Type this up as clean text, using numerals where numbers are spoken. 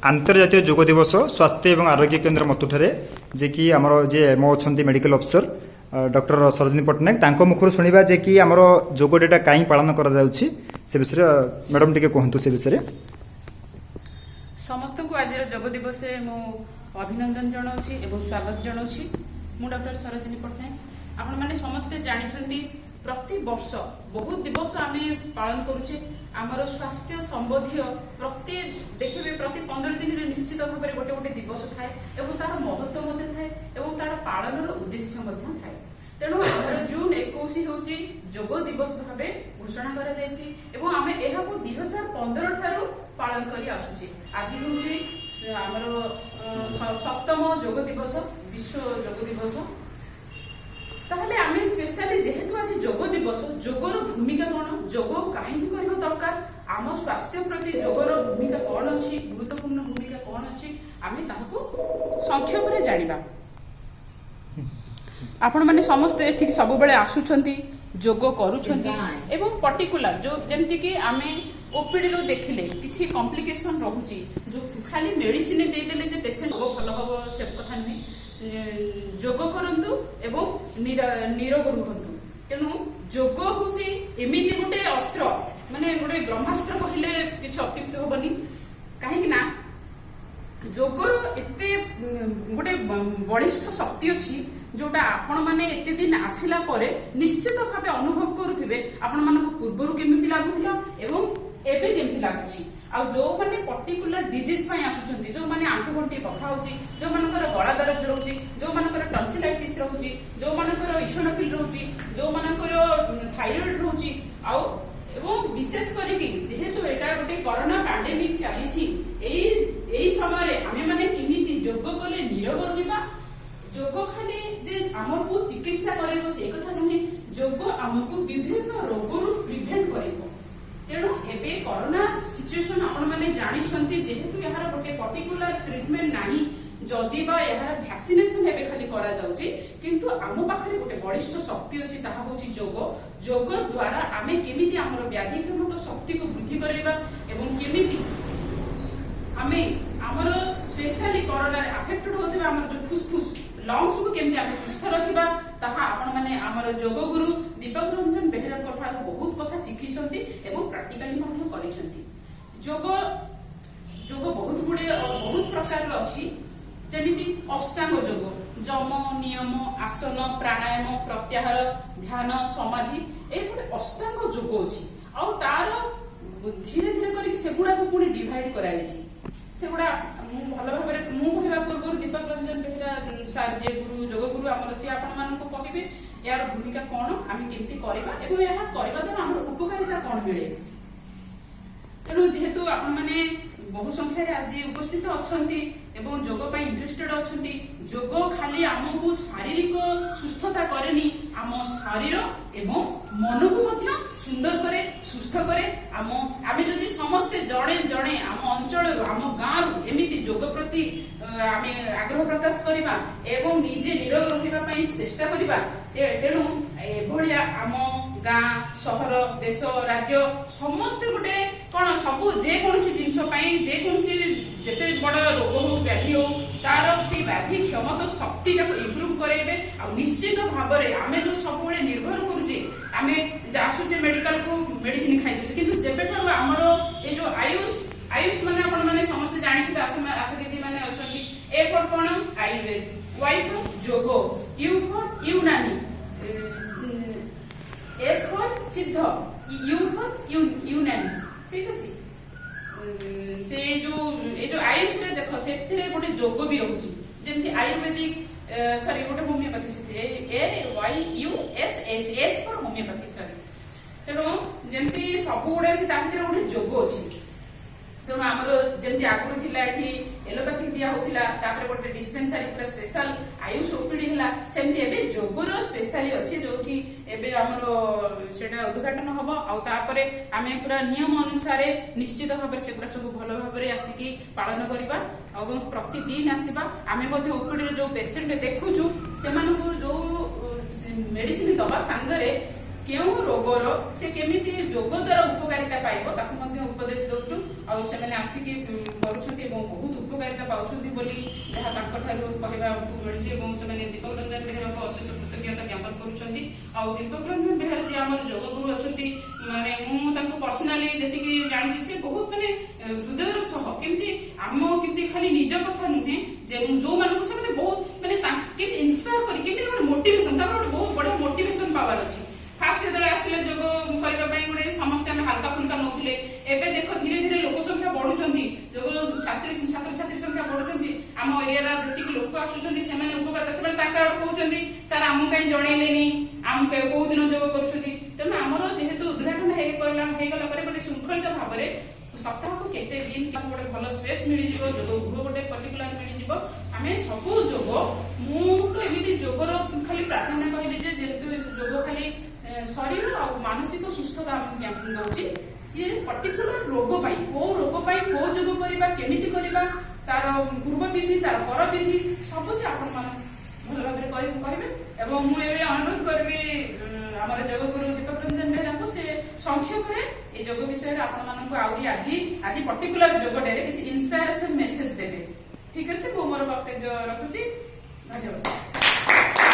ଆନ୍ତର୍ଜାତୀୟ ଯୋଗ ଦିବସ ସ୍ୱାସ୍ଥ୍ୟ ଏବଂ ଆରୋଗ୍ୟ କେନ୍ଦ୍ର ମତୁଠାରେ, ଯିଏକି ଆମର ଯିଏ ଏମ୍ଓ ଅଛନ୍ତି, medical officer doctor Sarojini Pattnaik, ତାଙ୍କ ମୁଖରୁ ଶୁଣିବା ଯେ କି ଆମର ଯୋଗ ଡେଟା କାହିଁ ପାଳନ କରାଯାଉଛି, ସେ ବିଷୟରେ। ମ୍ୟାଡ଼ାମ୍, ଟିକେ କୁହନ୍ତୁ ସେ ବିଷୟରେ। ସମସ୍ତଙ୍କୁ ଆଜିର ଯୋଗ ଦିବସରେ ମୁଁ ଅଭିନନ୍ଦନ ଜଣାଉଛି ଏବଂ ସ୍ୱାଗତ ଜଣାଉଛି। ମୁଁ ଡକ୍ଟର ସରୋଜିନୀ ପଟ୍ଟନାୟକ। ଆପଣମାନେ ସମସ୍ତେ ଜାଣିଛନ୍ତି, ପ୍ରତିବର୍ଷ ବହୁତ ଦିବସ ଆମେ ପାଳନ କରୁଛେ ଆମର ସ୍ୱାସ୍ଥ୍ୟ ସମ୍ବନ୍ଧୀୟ। ପ୍ରତି ଦେଖିବେ, ପ୍ରତି 15 ଦିନରେ ନିଶ୍ଚିତ ଭାବରେ ଗୋଟେ ଗୋଟେ ଦିବସ ଥାଏ ଏବଂ ତାର ମହତ୍ଵ ମଧ୍ୟ ଥାଏ ଏବଂ ତାର ପାଳନର ଉଦ୍ଦେଶ୍ୟ ମଧ୍ୟ ଥାଏ। ତେଣୁ ଆମର ଜୁନ 21 ହେଉଛି ଯୋଗ ଦିବସ ଭାବେ ଘୋଷଣା କରାଯାଇଛି ଏବଂ ଆମେ ଏହାକୁ 2015 ଠାରୁ ପାଳନ କରି ଆସୁଛେ। ଆଜି ହେଉଛି ଆମର ସପ୍ତମ ଯୋଗ ଦିବସ, ବିଶ୍ୱ ଯୋଗ ଦିବସ। ତାହେଲେ ଆମେ ସ୍ପେଶାଲି ଯେହେତୁ ଆଜି ଯୋଗ ଦିବସ, ଯୋଗର ଭୂମିକା କଣ, ଯୋଗ କାହିଁକି କରିବା ଦରକାର, ଆମ ସ୍ୱାସ୍ଥ୍ୟ ପ୍ରତି ଯୋଗର ଭୂମିକା କଣ ଅଛି, ଗୁରୁତ୍ୱପୂର୍ଣ୍ଣ ଭୂମିକା କଣ ଅଛି, ଆମେ ତାହାକୁ ସଂକ୍ଷେପରେ ଜାଣିବା। ଆପଣମାନେ ସମସ୍ତେ ଏଠିକି ସବୁବେଳେ ଆସୁଛନ୍ତି, ଯୋଗ କରୁଛନ୍ତି ଏବଂ ପର୍ଟିକୁଲାର ଯୋଉ ଯେମିତିକି ଆମେ ଓପିଡିରୁ ଦେଖିଲେ କିଛି କମ୍ପ୍ଲିକେସନ ରହୁଛି, ଯୋଉ ଖାଲି ମେଡିସିନ ଦେଇଦେଲେ ଯେ ପେସେଣ୍ଟ ରୋଗ ଭଲ ହବ, ସେ କଥା ନୁହେଁ। ଯୋଗ କରନ୍ତୁ ଏବଂ ନିରୋଗ ରୁହନ୍ତୁ। ତେଣୁ ଯୋଗ ହଉଛି ଏମିତି ଗୋଟେ ଅସ୍ତ୍ର, ମାନେ ଗୋଟେ ବ୍ରହ୍ମାସ୍ତ୍ର କହିଲେ କିଛି ଅତ୍ୟୁକ୍ତି ହବନି। କାହିଁକି ନା ଯୋଗର ଏତେ ଗୋଟେ ବଳିଷ୍ଠ ଶକ୍ତି ଅଛି, ଯୋଉଟା ଆପଣମାନେ ଏତେ ଦିନ ଆସିଲା ପରେ ନିଶ୍ଚିତ ଭାବେ ଅନୁଭବ କରୁଥିବେ, ଆପଣମାନଙ୍କୁ ପୂର୍ବରୁ କେମିତି ଲାଗୁଥିଲା ଏବଂ ଏବେ କେମିତି ଲାଗୁଛି। ଆଉ ଯୋଉମାନେ ପର୍ଟିକୁଲାର ଡିଜିଜ ପାଇଁ ଆସୁଛନ୍ତି, ଯୋଉମାନେ ଆଣ୍ଠୁ ଗଣ୍ଠି ବଥା ହଉଛି, ଯୋଉମାନଙ୍କର ଗଳା ଦରଜ ରହୁଛି, ଯୋଉମାନଙ୍କର ଟନ୍ସିଲାଇଟିସ୍ ରହୁଛି, ଯୋଉମାନଙ୍କର ଇଓସିନୋଫିଲ ରହୁଛି, ଯୋଉମାନଙ୍କର ଥାଇରଏଡ ରହୁଛି, ଆଉ ଏବଂ ବିଶେଷ କରିକି ଯେହେତୁ ଏଇଟା ଗୋଟେ କରୋନା ପାଣ୍ଡେମିକ ଚାଲିଛି, ଏଇ ଏଇ ସମୟରେ ଆମେମାନେ କେମିତି ଯୋଗ କଲେ ନିରୋଗ ରହିବା। ଯୋଗ ଖାଲି ଯେ ଆମକୁ ଚିକିତ୍ସା କରିବ, ସେଇ କଥା ନୁହେଁ। ଯୋଗ ଆମକୁ ବିଭିନ୍ନ ରୋଗରୁ ପ୍ରିଭେଣ୍ଟ କରିବ। ତେଣୁ ଏବେ କରୋନା ସିଚୁଏସନ ଆପଣମାନେ ଜାଣିଛନ୍ତି, ଯେହେତୁ ଏହାର ଗୋଟେ ପର୍ଟିକୁଲାର ଟ୍ରିଟମେଣ୍ଟ ନାହିଁ, ଯଦି ବା ଏହାର ଭ୍ୟାକ୍ସିନେସନ ଏବେ ଖାଲି କରାଯାଉଛି, କିନ୍ତୁ ଆମ ପାଖରେ ଗୋଟେ ବଳିଷ୍ଠ ଶକ୍ତି ଅଛି, ତାହା ହଉଛି ଯୋଗ। ଯୋଗ ଦ୍ୱାରା ଆମେ କେମିତି ଆମର ବ୍ୟାଧି କ୍ଷମତା ଶକ୍ତିକୁ ବୃଦ୍ଧି କରିବା ଏବଂ କେମିତି ଆମେ ଆମର ସ୍ପେଶାଲି କରୋନାରେ ଆଫେକ୍ଟେଡ ହଉଥିବା ଆମର ଯୋଉ ଫୁସଫୁସ, ଲଙ୍ଗସକୁ କେମିତି ଆମେ ସୁସ୍ଥ ରଖିବା, ତାହା ଆପଣମାନେ ଆମର ଯୋଗ ଗୁରୁ ଦୀପକ ରଞ୍ଜନ ବେହେରାଙ୍କ ଠାରୁ ବହୁତ କଥା ଶିଖିଛନ୍ତି ଏବଂ ପ୍ରାକ୍ଟିକାଲି ମଧ୍ୟ କରିଛନ୍ତି। ଯୋଗ ଯୋଗ ବହୁତ ଗୁଡିଏ, ବହୁତ ପ୍ରକାରର ଅଛି। ଯେମିତି ଅଷ୍ଟାଙ୍ଗ ଯୋଗ, ଯମ, ନିୟମ, ଆସନ, ପ୍ରାଣାୟାମ, ପ୍ରତ୍ୟାହାର, ଧ୍ୟାନ, ସମାଧି, ଏଇ ଗୋଟେ ଅଷ୍ଟାଙ୍ଗ ଯୋଗ ଅଛି। ଆଉ ତାର ଧୀରେ ଧୀରେ କରିକି ସେଗୁଡାକୁ ପୁଣି ଡିଭାଇଡ କରାଯାଇଛି। ସେଗୁଡା ମୁଁ ଭଲ ଭାବରେ ମୁଁ କହିବା ପୂର୍ବରୁ ଦୀପକ ରଞ୍ଜନ ବେହେରା ସାର୍, ଯିଏ ଗୁରୁ, ଯୋଗ ଗୁରୁ ଆମର, ସିଏ ଆପଣମାନଙ୍କୁ କହିବେ ଏହାର ଭୂମିକା କଣ, ଆମେ କେମିତି କରିବା ଏବଂ ଏହା କରିବା ଦ୍ୱାରା ଆମର ଉପକାରିତା କଣ ମିଳେ। ତେଣୁ ଯେହେତୁ ଆପଣମାନେ ବହୁ ସଂଖ୍ୟାରେ ଆଜି ଉପସ୍ଥିତ ଅଛନ୍ତି ଏବଂ ଯୋଗ ପାଇଁ ଇଣ୍ଟରେଷ୍ଟେଡ ଅଛନ୍ତି, ଯୋଗ ଖାଲି ଆମକୁ ଶାରୀରିକ ସୁସ୍ଥତା କରେନି, ଆମ ଶରୀର ଏବଂ ମନକୁ ମଧ୍ୟ ସୁନ୍ଦର କରେ, ସୁସ୍ଥ କରେ। ଆମେ ଯଦି ସମସ୍ତେ ଜଣେ ଜଣେ ଆମ ଅଞ୍ଚଳରୁ, ଆମ ଗାଁରୁ ଏମିତି ଯୋଗ ପ୍ରତି ଆମେ ଆଗ୍ରହ ପ୍ରକାଶ କରିବା ଏବଂ ନିଜେ ନିରୋଗ ରହିବା ପାଇଁ ଚେଷ୍ଟା କରିବା, ତେଣୁ ଏଭଳିଆ ଆମ ଗାଁ, ସହର, ଦେଶ, ରାଜ୍ୟ ସମସ୍ତେ ଗୋଟେ କଣ ସବୁ ଯେକୌଣସି ଜିନିଷ ପାଇଁ, ଯେକୌଣସି ଯେତେ ବଡ ରୋଗ ହଉ, ବ୍ୟାଧି ହଉ, ତାର ସେଇ ବ୍ୟାଧି କ୍ଷମତା ଶକ୍ତିଟାକୁ ଇମ୍ପ୍ରୁଭ କରାଇବେ। ଆଉ ନିଶ୍ଚିତ ଭାବରେ ଆମେ ଯୋଉ ସବୁବେଳେ ନିର୍ଭର କରୁଛେ, ଆମେ ଆସୁଛେ ମେଡିକାଲକୁ, ମେଡିସିନ ଖାଇ ଦଉଛେ, କିନ୍ତୁ ଯେବେଠାରୁ ଆମର ଏଇ ଯୋଉ ଆୟୁଷ, ଆୟୁଷ ମାନେ ଆପଣ ମାନେ ସମସ୍ତେ ଜାଣିଥିବେ, ଆଶା ଆଶା ଦିଦି ମାନେ ଅଛନ୍ତି। ଏ ଫର କଣ? Ayurveda, Y for yoga, you for Unani, S for Siddha, you for Unani. ଠିକ ଅଛି। ସେ ଯୋଉ ଏଇ ଯୋଉ ଆୟୁଷରେ ଦେଖ, ସେଥିରେ ଗୋଟେ ଯୋଗ ବି ରହୁଛି। ଯେମିତି ଆୟୁର୍ବେଦିକ, ସରି, ଗୋଟେ ହୋମିଓପାଥି ସେଥିରେ A Y U S H, H for homeopathy, sorry। ତେଣୁ ଯେମିତି ସବୁ ଗୁଡେ ଅଛି, ତା ଭିତରେ ଗୋଟେ ଯୋଗ ଅଛି। ତେଣୁ ଆମର ଯେମିତି ଆଗରୁ ଥିଲା, ଏଠି ଏଲୋପାଥିକ ଦିଆ ହଉଥିଲା, ତାପରେ ଗୋଟେ ଡିସ୍ପେନ୍ସାରୀ ପୁରା ସ୍ପେଶାଲ ଆୟୁଷ ଓପିଡି ହେଲା, ସେମିତି ଏବେ ଯୋଗର ସ୍ପେଶାଲି ଅଛି, ଯୋଉଠି ଏବେ ଆମର ସେଟା ଉଦ୍ଘାଟନ ହବ। ଆଉ ତାପରେ ଆମେ ପୁରା ନିୟମ ଅନୁସାରେ ନିଶ୍ଚିତ ଭାବରେ ସେଗୁଡା ସବୁ ଭଲ ଭାବରେ ଆସିକି ପାଳନ କରିବା ଆଉ ଏବଂ ପ୍ରତିଦିନ ଆସିବା। ଆମେ ମଧ୍ୟ ଓପିଡିରେ ଯୋଉ ପେସେଣ୍ଟ ଦେଖୁଛୁ, ସେମାନଙ୍କୁ ଯୋଉ ମେଡିସିନ ଦବା ସାଙ୍ଗରେ କେଉଁ ରୋଗର ସେ କେମିତି ଯୋଗ ଦ୍ୱାରା ଉପକାରିତା ପାଇବ, ତାକୁ ମଧ୍ୟ ଉପଦେଶ ଦଉଛୁ। ଆଉ ସେମାନେ ଆସିକି କରୁଛନ୍ତି ଏବଂ ବହୁତ ଉପକାରିତା ପାଉଛନ୍ତି ବୋଲି ଯାହା ତାଙ୍କଠାରୁ କହିବାକୁ ମିଳୁଛି। ଏବଂ ସେମାନେ ଦୀପକ ରଞ୍ଜନ ବେହେରାଙ୍କୁ ଅଶେଷ କୃତଜ୍ଞତା ଜ୍ଞାପନ କରୁଛନ୍ତି। ଆଉ ଦୀପକ ରଞ୍ଜନ ବେହେରା ଯିଏ ଆମର ଯୋଗଗୁରୁ ଅଛନ୍ତି, ମାନେ ମୁଁ ତାଙ୍କୁ ପର୍ସନାଲି ଯେତିକି ଜାଣିଛି, ସେ ବହୁତ ମାନେ ହୃଦୟର ସହ କେମିତି ଆମ କେମିତି ଖାଲି ନିଜ କଥା ନୁହେଁ ଯେ ଯୋଉମାନଙ୍କୁ ସେମାନେ ବହୁତ ମାନେ କେମିତି ଇନ୍ସପାୟାର କରି କେମିତି ଗୋଟେ ମୋଟିଭେସନ, ତାଙ୍କର ଗୋଟେ ବହୁତ ବଢିଆ ମୋଟିଭେସନ ପାୱାର ଅଛି। ଫାଷ୍ଟ ଯେତେବେଳେ ଆସିଲେ ଯୋଗ କରିବା ପାଇଁ, ଗୋଟେ ସମସ୍ତେ ଆମେ ହାଲକା ଫୁଲକା ନଉଥିଲେ। ଏବେ ଦେଖ, ଧୀରେ ଧୀରେ ଲୋକ ସଂଖ୍ୟା ବଢୁଛନ୍ତି, ଯୋଗ ଛାତ୍ରଛାତ୍ରୀ ସଂଖ୍ୟା ବଢୁଛନ୍ତି। ଆମ ଏରିଆର ଯେତିକି ଲୋକ ଆସୁଛନ୍ତି, ସେମାନେ ଉପକାରିତା ସେମାନେ ତାଙ୍କ ଆଡୁ କହୁଛନ୍ତି, "ସାର୍, ଆମକୁ କାହିଁ ଜଣେଇଲେନି? ଆମକୁ କୋଉ ଦିନ ଯୋଗ କରୁଛନ୍ତି?" ତେଣୁ ଆମର ଯେହେତୁ ଉଦ୍ଘାଟନ ହେଇଗଲା ପରେ ଗୋଟେ ଶୃଙ୍ଖଳିତ ଭାବରେ ସପ୍ତାହକୁ କେତେ ଦିନ ଆମକୁ ଗୋଟେ ଭଲ ସ୍ପେସ୍ ମିଳିଯିବ, ଯୋଗ ଗୃହ ଗୋଟେ ପର୍ଟିକୁଲାର ମିଳିଯିବ, ଆମେ ସବୁ ଯୋଗ। ମୁଁ ତ ଏମିତି ଯୋଗର ଖାଲି ପ୍ରାଧାନ୍ୟ କହିଲି ଯେ ଯେହେତୁ ଯୋଗ ଖାଲି ଶରୀର ଆଉ ମାନସିକ ସୁସ୍ଥତା ଆମକୁ ଜ୍ଞାପନ ଦଉଛି, ସିଏ ପର୍ଟିକୁଲାର ରୋଗ ପାଇଁ, କୋଉ ରୋଗ ପାଇଁ କୋଉ ଯୋଗ କରିବା, କେମିତି କରିବା, ତାର ପୂର୍ବ ବିଧି, ତାର ପର ବିଧି ସବୁ ସେ ଆପଣମାନଙ୍କୁ ଭଲ ଭାବରେ କହିବେ। ଏବଂ ମୁଁ ଏବେ ଅନୁରୋଧ କରିବି ଆମର ଯୋଗଗୁରୁ ଦୀପକ ରଞ୍ଜନ ବେହେରାଙ୍କୁ, ସେ ସଂକ୍ଷେପରେ ଏ ଯୋଗ ବିଷୟରେ ଆପଣମାନଙ୍କୁ ଆହୁରି ଆଜି ଆଜି ପର୍ଟିକୁଲାର ଯୋଗ ଡେରେ କିଛି ଇନ୍ସପାୟାରେସନ ମେସେଜ ଦେବେ। ଠିକ ଅଛି, ମୁଁ ମୋର ବକ୍ତବ୍ୟ ରଖୁଛି। ଧନ୍ୟବାଦ।